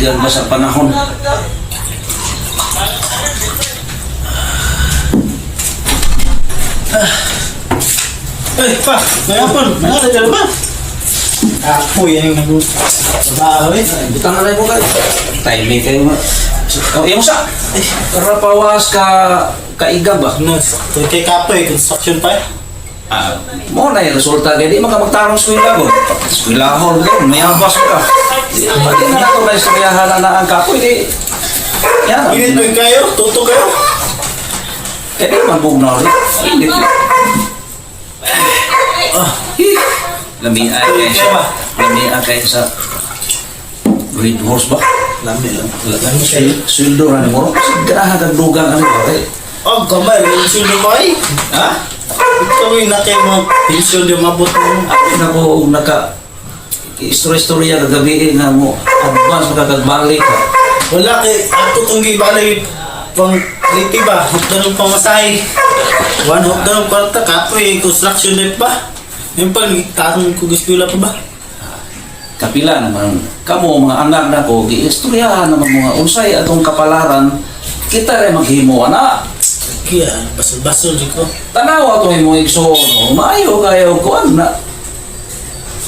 Igag ba sa panahon? Ay, pa! Mayapon! Mayapon ba? Ako yan yung nag-trabaho eh. Butang na mo kayo. Timing kayo mo. Oh, imo sa. Eh, rapawas ka kaigag ba? Ano, kay Kapoy, construction pa eh. Ah, mo na yung resulta kay di man ka magtarong eskwela ko. Eskwelahon ka, mayabas ka. Di na ako na istoryahan na na ang kapoy di. Yan. Init ba kayo? Tuto kayo? Eh, di man bugnaw rin. Init. Ah, hi. Lami ay kay sa lami ay kay sa Red Horse ba? Lami lang. Lami kayo. Sweldo ra ni mo. Ganahan kag dugang ano ba? Eh, Oh, gamay, may sweldo ko ay. Ha? Ikaw yung na kayo mga pensyon di mabot mo. Ako na ko og naka istorya-istorya kagabi eh, na mo advance makakagbalik ka. Wala kay, ako itong gibalay pang liti ba? Hukdan ng pamasahe. One hukdan ng kwarta, Kapoy, construction life ba? Yung pag tarong ko eskwela pa ba? Kapila naman kamo mga anak nako giistoryahan naman mga unsay atong kapalaran kita rin maghimo ana. Kaya, basol-basol di ko. Tanawa to imong igsoon, oh, maayo kayo kuan na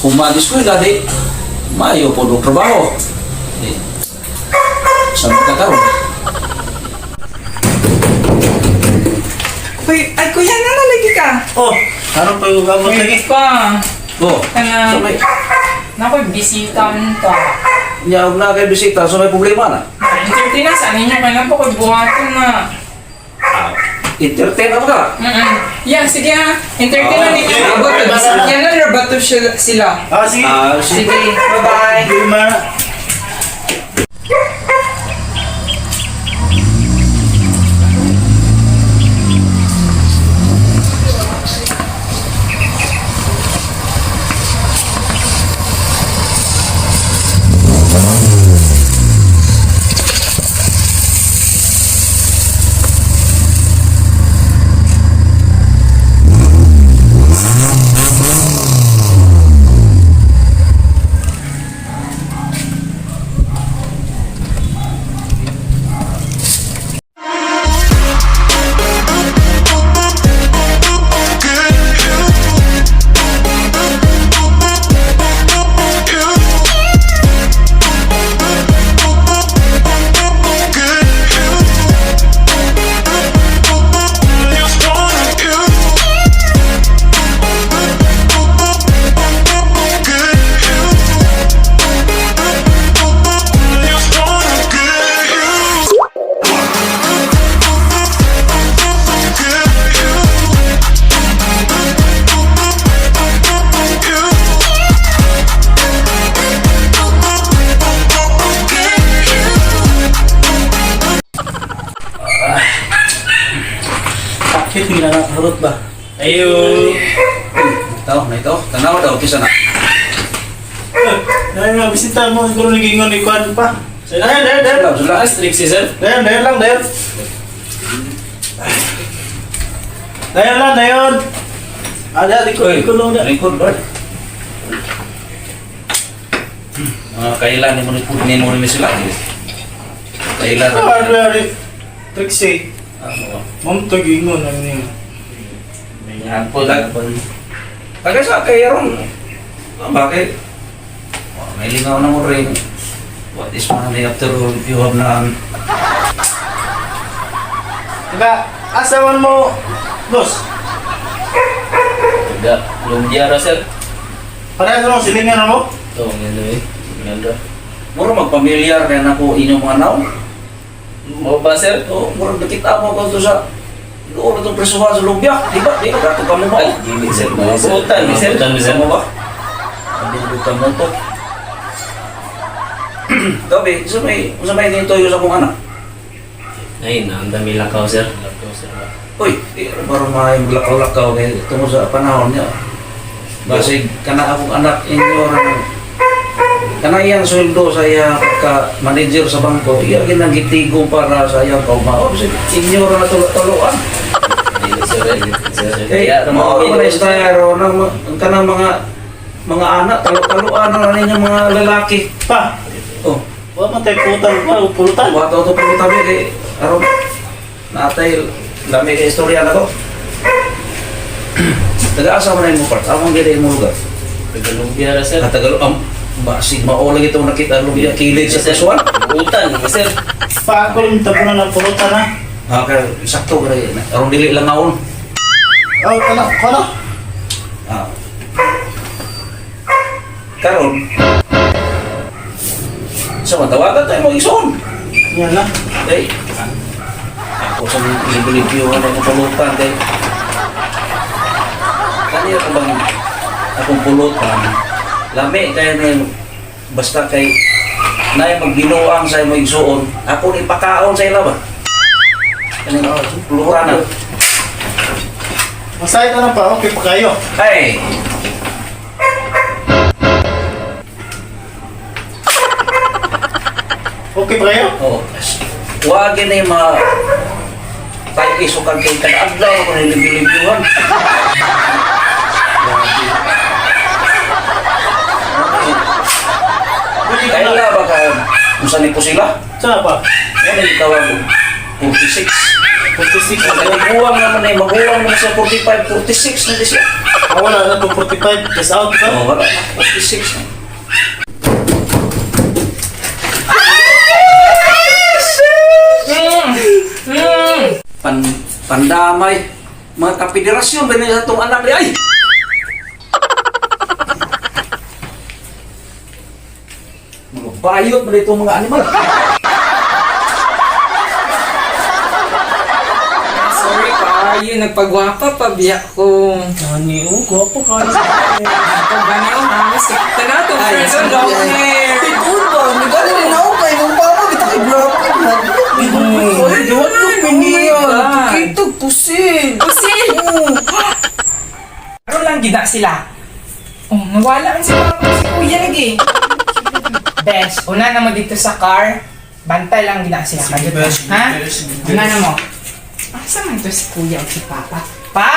kung mag-eskwela di maayo po og trabaho. Di, sa mga karon. Uy, ay kuya, nalalagi ka. Oh, karon pa yung gamot lagi. Uy, pa. Oh, Kana, so may nakoy bisita man ta. nya og na kay bisita, so may problema na. Entertain na sa ninyo, kaya na po ko'y buhaton na. Ah, entertain na ba ka? Yan, sige ha. Entertain na Ah, ninyo. okay. Abot, Bye-bye. yan na, rabato sila. Ah, sige. Ah, sige. Sige, bye-bye. Di ma. Sakit yung nangakarot ba? Ayo. Ito, na ito. Tanawa daw kisa na. Dahil nga, bisita mo, siguro nagingon ni Kwan pa. Dahil, dahil, dahil. Sula, sula. Strict si sir. Dahil, dahil lang, dahil. Dahil lang, dahil. Ah, dahil, likod, likod lang dahil. Likod, Lord. Mga kailan ni mo ni mo ni sila. Kailan. Ah, dahil, Trixie. Ano? Ma'am, tagingon ang niyo. Yan po lang. Taga sa kay ron. Ah, bakit? Oh, may lingaw na mo rin. What is money after all if you have none? Diba, asawan mo, boss? Taga Lumbiara sir. Parehas mo, silingan mo? Ito, ang ganda eh. Ganda. Mura magpamilyar kay nako inyong mga naw. Mo ba sir? Oh, mura nakita mo ko to sa doon itong presuhan sa Lubya. Di ba? Di ba? Kato ka mo ba? Ay, dili sir. Butan ni sir. Butan ni sir. Mo ba? Butan mo to. Gabi, sa may nito yung sa kong anak. Ay, na, ang dami lakaw sir. Lakaw sir. Uy, di parang may lakaw-lakaw kay tungkol sa panahon niya. Basig kana akong anak inyo ran kana iyang sweldo sa iya ka manager sa bangko, iya ginang gitigong para sa iyang kaugmaon. Basig inyo ra na tulo-tuloan. Dili sir. eh. Sir. Kay mao man na style ro nang kanang mga anak talo-taloan na ninyo mga lalaki. Pa, Oh, Wa man tayo putang pa, pulutan. Wato to pulutan mi kay aron natay lami kay istorya na ko. Taga-asa man mo part. Among gid mo lugar. Tagalumbia ra, sir. Katagal am basig mao lagi itong nakita lumbia kilid sa kasuan. Utan, sir. Pa ako yung tapunan ng pulutan ha. Ah, kay sakto kay aron dili lang ngaon. Oh, kana, kana. Ah. Karon. Sa matawagan tayo mo igsoon. Yan na. Ay, ako sa mga libre-libre na akong pulutan kay kaniya ko bang akong pulutan lami kaya na yung basta kay nay magbinuang sa imo igsuon ako ni pakaon sa ila ba kaning pulutan na. Masaya ka na pa, okay pa kayo. Ay. Okay pa kayo? Oh, wag ni ma tayo isukan kay kada adlaw ako ni libre-librehan. Kaya na ba ka unsa ni po sila? Saan pa? Ano yung tawag ko? 46. 46. Maguwang naman eh, maguwang naman siya 45, 46 na di siya. Ah, wala na to 45. Just out ka. Oh, wala na, 46 na. Pandamay, mga kapederasyon ba niya itong anak niya? Ay! Mga bayot ba itong mga animal? Sorry kayo, nagpagwapa pa biya ko. Kani, oh, gwapo ka. Ito ba niyo, ha? Tanaw to, friends on long hair. Ikaw ba? Nagano rin ako kay mong papa, kita kay grabe. Uy, duwan mo Oh my God. Kitog, pusil. Pusil! Pero lang gina sila. Oh, nawala ang si Papa si Kuya lagi. Besh, una na mo dito sa car. Bantay lang gina sila. Sige, Kadto, Besh. ha? Besh, sige, Una Besh. na mo. Asa man to si Kuya o si Papa? Pa!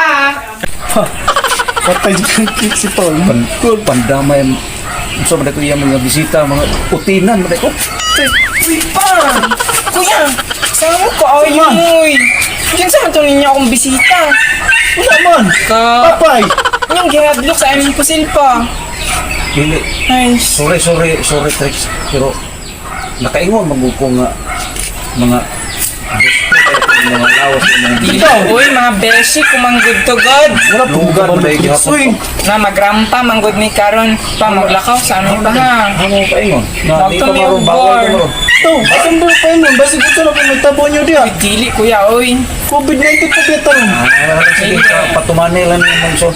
Patay dyan si Tol. Pan, pandamay, sa mga ko iya mga bisita, mga utinan, mga ko. Uy, pa! Kuya! Sama mo ko, ay uy! Diyan sa man to ninyo akong bisita. Wala man. Ka... Papay. Yung gihadlok sa aming pusil pa. Dili, Ay, sorry, sorry, sorry, Trix. Pero, nakaingon maguko nga mga mga lawas mga dito. Uy, mga beshi, kumanggod to God. Wala po. Lugar ba yung gihapon? Uy. Na magrampa, manggod ni karon pa maglakaw sa amin pa ha. Ano pa ingon? Na Wag di pa kami maron ang bawal bar. pa maron. To, asan ba kayo nun? Basta gusto na kung may tabo nyo diya. Uy, dili kuya, uy. COVID-19 pa biya tarong. Ah, sige, patumani lang yung mangso.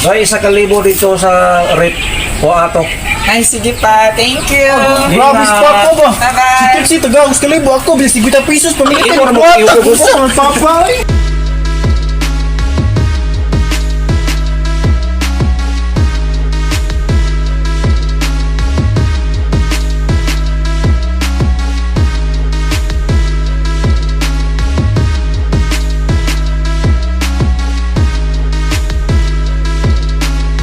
Ay, 1,000 dito sa rep. Wa ato. Ay, sige pa. Thank you. Grabe sa papa ba? Bye-bye. Si Trixie, tagawos kalibo ako. Bilang 50 pesos, pamilya Ikaw tayo. na mo, Buwata ikaw ko sa papa.